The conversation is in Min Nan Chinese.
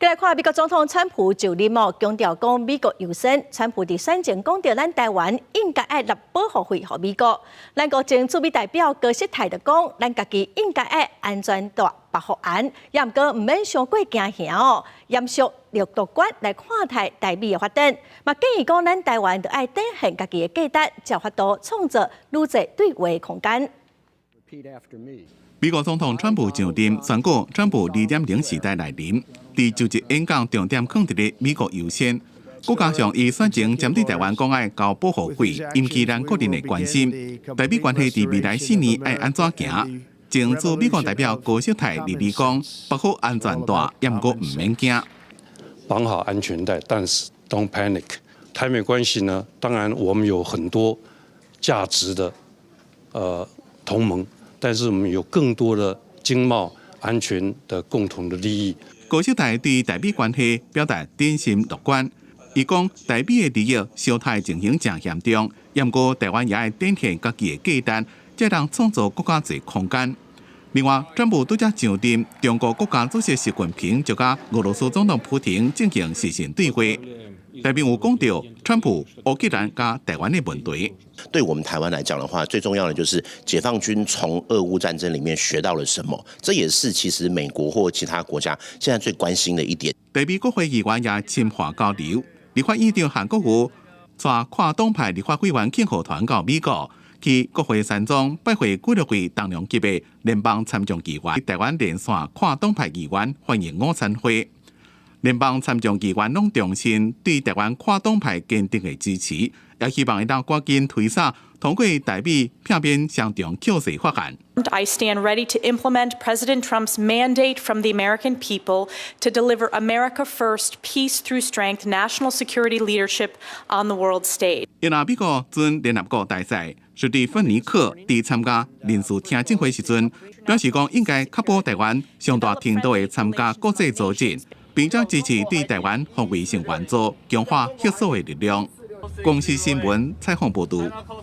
來看美國總統川普就任後強調講美國優先。川普佇選前講著咱台灣應該愛納保護費予美國。咱國前駐美代表高世泰就講，咱家己應該愛安全帶縛護安，也毋過毋免傷過驚嚇哦。嚴肅樂觀來看待台美的發展，嘛建議講咱台灣著愛展現家己的價值，才有法度創造愈濟對話空間。美國總統川普上任宣告，川普2.0時代來臨。佇就職演講重點囥佇咧美國優先，閣加上伊選前針對台灣講愛交保護費，引起咱國人的關心。台美關係佇未來4年愛按怎行？前駐美國代表高世泰佇咧講，綁好安全帶，也毋過毋免驚。綁好安全帶，但是 don't panic。台美關係呢？當然我們有很多價值的同盟，但是我們有更多的經貿安全的共同的利益。高世泰對台美關係表達謹慎樂觀，伊講台美的利益相殺情形誠嚴重，也毋過台灣也愛展現家己的價值，才能創造閣較濟空間。另外，川普拄才上任，中國國家主席習近平就佮俄羅斯總統普廷進行視訊對話，內面有講著川普、烏克蘭佮台灣的問題。對我們台灣來講的話，最重要的就是解放軍從俄烏戰爭裡面學到了什麼，這也是其實美國或其他國家現在最關心的一點。台美國會議員也深化交流，立法院長韓國瑜帶跨黨派立法委員慶賀團到美國，去國會山莊拜會幾落位重量級的聯邦參眾議員，台灣連線跨黨派議員歡迎午餐會。聯邦參眾議員攏重申對台灣跨黨派堅定的支持，也希望會當趕緊推捒通過台美避免雙重課稅法案。 I stand ready to implement President Trump's mandate from the American people to deliver America First, peace through strength, national security leadership on the world stage. 伊若美國準聯合國大使史蒂芬尼克佇參加臨時聽證會時陣，表示講應該確保台灣上大程度的參加國際組織，並且支持對台灣防衛性援助，強化協作的力量。公視新聞採訪報導。